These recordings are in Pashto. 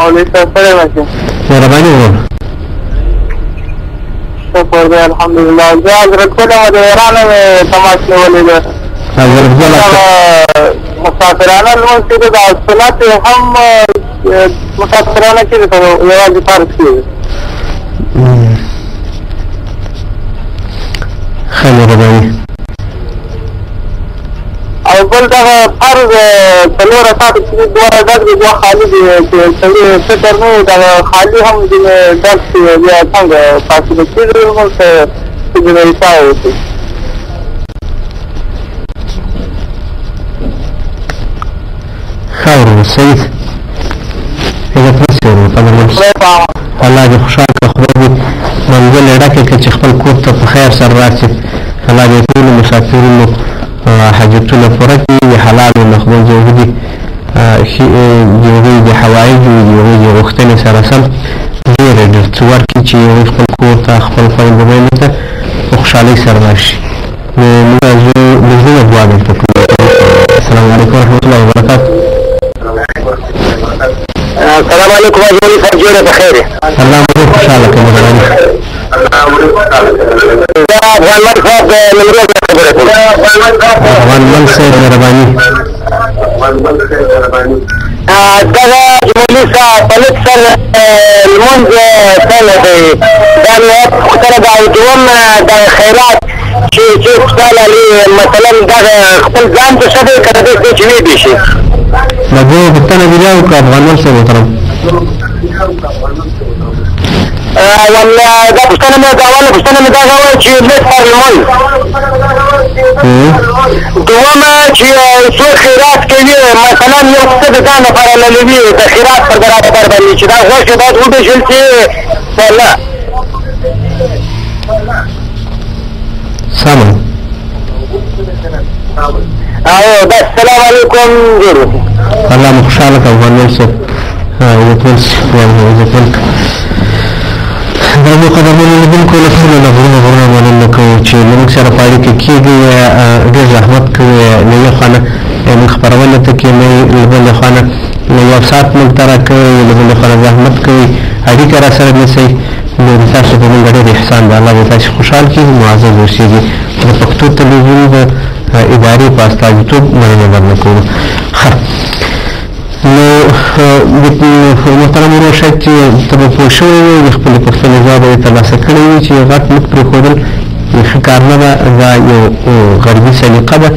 مولوي صاحب سره مشه. مهرباني وروره. شکر دی الحمدلله. زه حضرت ګل یم، د ایران مې تماس نیولی دی. حضرت ګل مسافرانه لمونځ کېده، دا سنت یې هم مسافرانه کېده که یوازې فرض کېږي؟ ښه مهرباني. او بل دغه فرض څلور رکعاته چې دي، دوه ډک دي دوه خالي دي، چې سړي فکر نه وي دغه خالي هم ځینې ډک شي، بیا څنګه فاصله کېږي لمونځ که ځینې حساب وشي؟ ښه وروره صحیح ده. عزتمند سي وروره، قدرمن سي. الله دې خوشحال کړه، خدای دې منزل ډکه کړه چې خپل کور ته په خیر سره راسي. الله دې ټولو مسافرینو حاجتونه پوره کړي، د حلالو نه خدای دې هغوی د هغوی د حوایجو د هغوی د غوښتنې سره سم ډېر ډېر څه ورکړي چې هغوی خپل کور ته خپل خویندو میندو ته په خوشحالۍ سره راشي. نو موږ له زړه دعا درته کوو. السلام علیکم ورحمة الله وبرکاته. السلام علیکم حاجي ولي صاحب، جوړ په خیر؟ الله مو ډېر خوشحاله کړه مهرباني. زه افغان مل صاحب د نیمروز نه خبرې کوم. افغان مل صاحب مهرباني. دغه مولوي صاحب په لږ سر لمونځ څنګه دی؟ دا مې یوه پوښتنه ده. او دوم دغه خیرات چې څوک خوشحاله لري، مثلا دغه خپل ځان ته ښه دی که د دې چې ویې شي؟ دا دوه پوښتنه دې بیا وکړه افغان مل صاحب محترم. دا پوښتنه مې، دا اوله پوښتنه مې دغه وه چې لږ پر لمونځ. دومه چې څوک خیرات کوي، مثلا یو څه د ځان لپاره لولوي د خیرات پر برابر باندې، چې دا غوښې باید ووېشل شي که نه؟ سمه. او بس السلام علیکم، جوړ اوسئ. الله مو خوشحاله کړه افغان مل صاحب، عزتمند سي، عزتمند کړه. درنو قدرمنو لیدونکو له ټولو له غرونو غرونه مننه کوو چې له موږ سره په اړیکه کېږئ، ډېر زحمت کوئ. له یو خوا نه موږ خپرونې ته کښېنئ، له بلې خوا نه یو ساعت موږ ته راکوئ، له بلې خوا نه زحمت کوئ، اړیکه را سره نیسئ. نو د تاسو په موږ ډېر احسان دی. الله دې تاسو خوشحال کړي، معزز اوسېږي. د پښتو تلویزیون د ادارې په استازیتوب مننه درنه کوو. ښه نو محترم ورور، شاید چې ته به پوه شوی وې، د خپلې پوښتنې ځواب به یې ترلاسه کړی وي چې غټ نوک پرېښودل ښه کار نه ده، دا یو غربي سلیقه ده،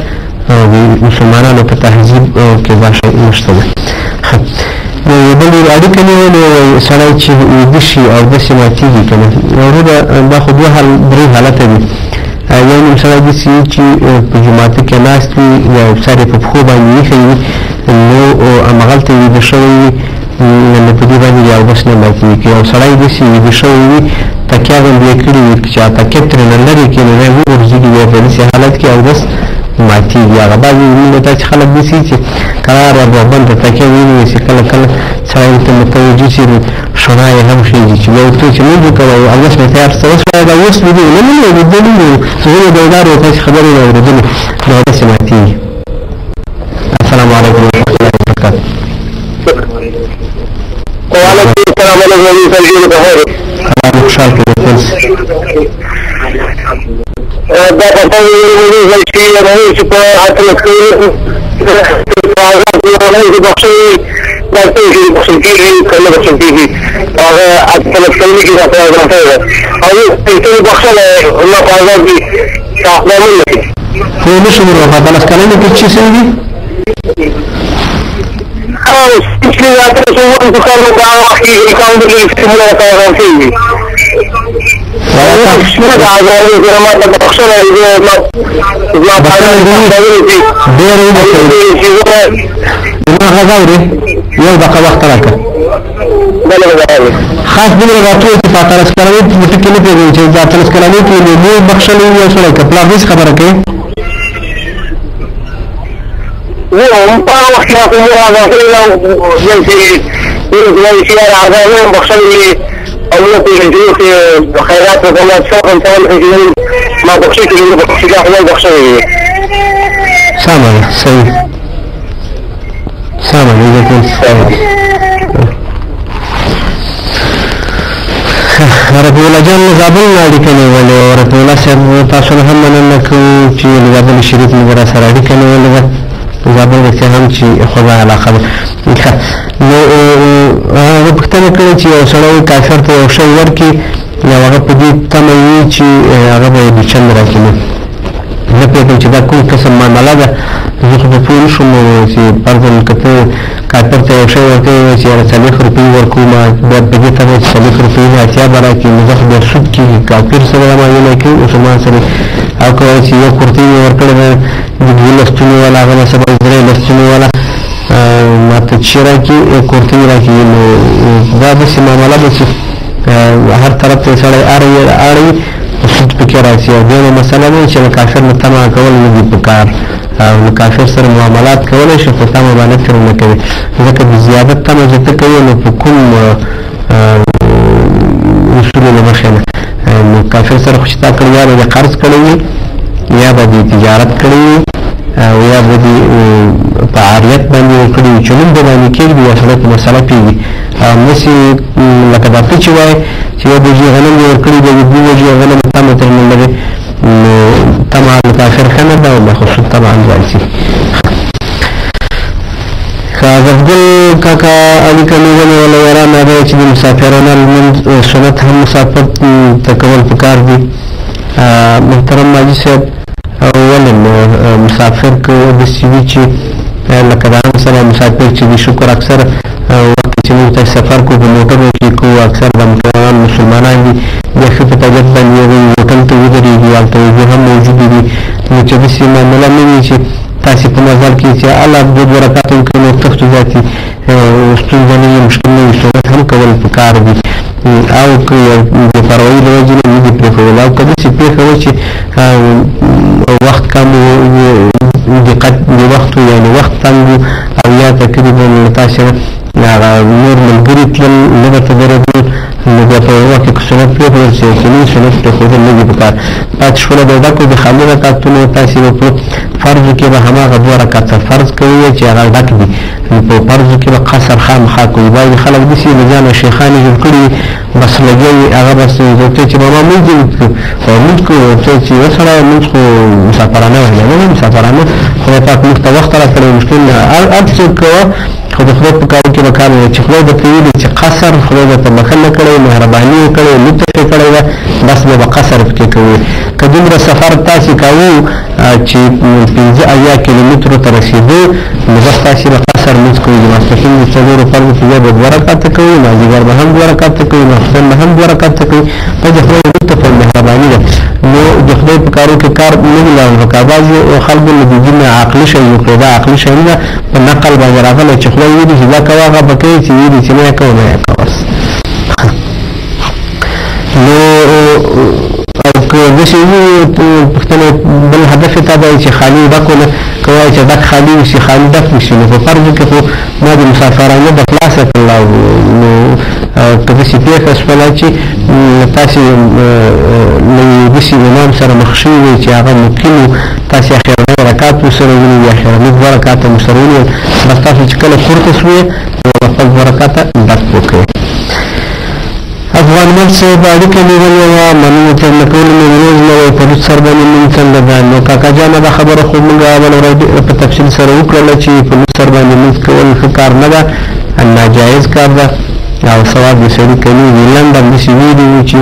د مسلمانانو په تهذیب کې دا شی نشته دی. ښه نو بل اړیکه نیولې وایي سړی چې ویده شي او داسې ماتېږي که نه؟ وروره دا خو دوه حال درې حالته دي. یو نیم سړی داسې وي چې په جومات کې ناست وي، سر یې په پښو باندې ایښی وي، نو همغلته ویده شوی وي، نو په دې باندې اودس نه ماتېږي. که یو سړی داسې ویده شوی وي، تکیه غوندې یې کړې وي، چې تکیه ترېنه لرې کړي نو دی وغورځېږي، بیا په داسې حالت کې اودس ماتېږي. هغه بعضې موږ داسې خلک داسې چې کرار ورباندې تکیه ونیسي، کله کله سړی ورته متوجه شي نو شڼا یې هم خېږي چې بیا ورته چې لمونځ وکړه اودس مې تیار څه وشوه، دا اوس ویده نه نه ویده نه وو، زړونه بیدار وو، تاسې خبرې یې اورېدلې، نو اودس یې ماتېږي. السلام علیکم ورحمة الله وبرکاته. وعلیکم السلام ورحمة الله وبرکاته. الله مو خوشحال کړي خپل سي. دا په چې چې په اتلس کې بخښي، دا څه بخښل کېږي که نه بخښل کېږي؟ هغه اتلس کلنۍ کې راته راغلی ده او څه بخښلی الله په عذاب دي اقدامونه کوي. پوه نه شوم ورور، په اتلس کلنۍ کې چې څه دي؟ او چې اتلس اوولس کالو په هغه وخت کې امکان درلود چې موږ ورته راغلی وي. ډېر وبخښئ، زما غږ اورې؟ یو دقیقه وخت راکړه. خاص دومره راته ووایه چې په اتلس کلنۍ کې مې ټکي نه پوهېږم چې د اتلس کلنۍ کې مې مور بخښلی وي یو سړی که پلار، داسې خبره کوې؟ په هغه وخت کې مور بخښلی او نه پوهېږم چې خیرات وکړم، څه وکړم، ما بخښي چې بخښي، دا خدای بخښلی وي. سمه ده، صحیح، سمه ده، عزتمند. رفیع الله جان له زابل نه اړیکه نیولې. رفیع الله صاحب تاسو نه هم مننه کوو چې له زابل شریف نه راسره اړیکه نیولې ده. زابل رښتیا هم چې خوږه علاقه ده. ښه، نو هغه پوښتنه کړې چې یو سړی کافر ته یو شی ورکړي، نو هغه په دې تمه وي چې هغه به یې دوچند راکړي. نه پوهېږم چې دا کوم قسم معامله ده، زه خو په پوه نه شوم چې فرضاً که ته کافر ته یو شی ورکوې چې یاره 40 روپۍ ورکوم، بیا په دې تمه چې 40 روپۍ نه 80 به راکړي، نو زه خو بیا سود کېږي. کافر سره دا معامله کوي، مسلمان سره. او که وایي چې یو کرتۍ مې ورکړې ده د 2 لستونو والا، هغه به سبا 3 لستونو والا ما ته چې راکړي، یو کرتۍ راکړي، نو دا داسې معامله ده چې هر طرف ته سړی اړوي، سود پکې راځي. او دویمه مسله ده چې له کافر نه تمه کول نه دي پکار، او له کافر سره معاملات کولی شي خو تمه به نه ترې نه کوي، ځکه د زیادت تمه چې ته کوې نو په کوم اصولو له مخې نه. نو کافر سره خو چې تا کړی، یا به دې قرض کړی وي، یا به دې تجارت کړی وي، او یا به دې په عاریت باندې وکړي وي چې نوم به باندې کېږدي، یا سړی په مسله پوهېږي. او همداسې لکه دا ته چې وایې چې یو بوجۍ غنم دې ورکړي دی، 2 بوجۍ غنم تمه ترې نه لرې، نو تمه له کافر ښه نه ده، او بخصوص طبعا راځي. ښه، ګل کاکا اړیکه نیولې وله یاران، هغه چې د مسافرانه لمونځ سنت هم مسافر ته کول پکار دي. محترم ماجي صاحب، ولې مسافر که داسې وي چې لکه دا سره مسافر چې د شکر اکثر وخت چې موږ ته سفر کوو په موټرو کې کوو، اکثر د موټروان مسلمانان دي، بیا ښه په طبیعت باندې هغوی هوټل ته ودرېږي، هلته اوبه هم موجودې دي. نو چې داسې معامله نه وي چې تاسې په نظر کې چې الله 2 رکعته وکړي نو تښتو ذاتي ستونزه نه وي، مشکل نه وي، سنت هم کول پکار دي. او که یو بې پروایي له وجې نه نه دي پرېښودل، او که داسې پېښه وه چې وخت کم و، دقت د وخت و، یعنې وخت تنګ و، او یا تقریبا له تاسې هغه نور ملګري تلل نه درته درېدل، نو بیا په یو وخت کې که سنت پرېښودل شي، چې نه سنت پرېښودل نه دي پکار. پاتې شوله د ډکو د خالي رکعتونو، تاسې به په فرضو کې به هماغه 2 رکعته فرض کوئ چې هغه ډک دي، نو په فرضو کې به قصر خامخا کوئ. بعضې خلک داسې له ځانه شیخان یې جوړ کړي وي، بس لګیا وي، هغه بس ته چې بابا مونځ دې وکړو، خو مونځ کوو، ته چې وسړی مونځ خو مسافرانه وایي، نه مسافرانه، خدای پاک موږ ته وخت راکړی، مشکل نه هر څوک کوه، خو د خدای په کارو کې به کار وکړي. چې خدای درته ویلي چې قصر، خدای درته بښنه کړې، مهرباني یې کړې، لطف یې کړی ده، بس بیا به قصر پکې کوي. که دومره سفر تاسې کوو چې 75 کیلومترو ته رسېدو، نو بس تاسې به قصر لمونځ کوئ. د ماسپښین د 4 فرضو په ځای به 2 رکعته کوئ، مازدیګر به هم 2 رکعته کوئ، ماخوستن به هم 2 رکعته کوئ. دا د خدای لطف او مهرباني ده. نو د خدای په کارو کې کار نه وي لاړ پکار. بعضې خلکو له دې دین عقلي شی جوړ کړی، دا عقلي شی نه ده، په نقل باندې راغلی چې خدای ویلي چې دا کوه هغه به کوي، چې ویلي چې نه یې کوه نه یې کوه. نو او که داسې وي پوښتنه بل هدف یې دا دی چې خالي ډک ونه که وایي چې ډک خالي وشي، خالي ډک وشي، نو په فرضو کې خو ما د مسافرانه د خلاصه کړله. نو که داسې پېښه شوله چې تاسې له یو داسې امام سره مخ شوي وئ چې هغه مقیم و، تاسې اخرنی رکعت ورسره ونیو یا اخرني 2 رکعته مو سره ونیول، بس تاسو چې کله پورته شوې نو خپل 2 رکعته ډک وکړئ. افغان مل صاحب اړیکه نیولې وه، مننه ترې کولو مې ورور نه وی، په لوڅ سر باندې مونږ څنګه ده. نو کاکا جانه دا خبره خو مونږ اوله ورځ ډېره په تفصیل سره وکړله چې په لوڅ سر باندې مونځ کول ښه کار نه ده، ناجایز کار ده او ثواب د سړي کمېږي. لنډه همداسې ویلي وو چې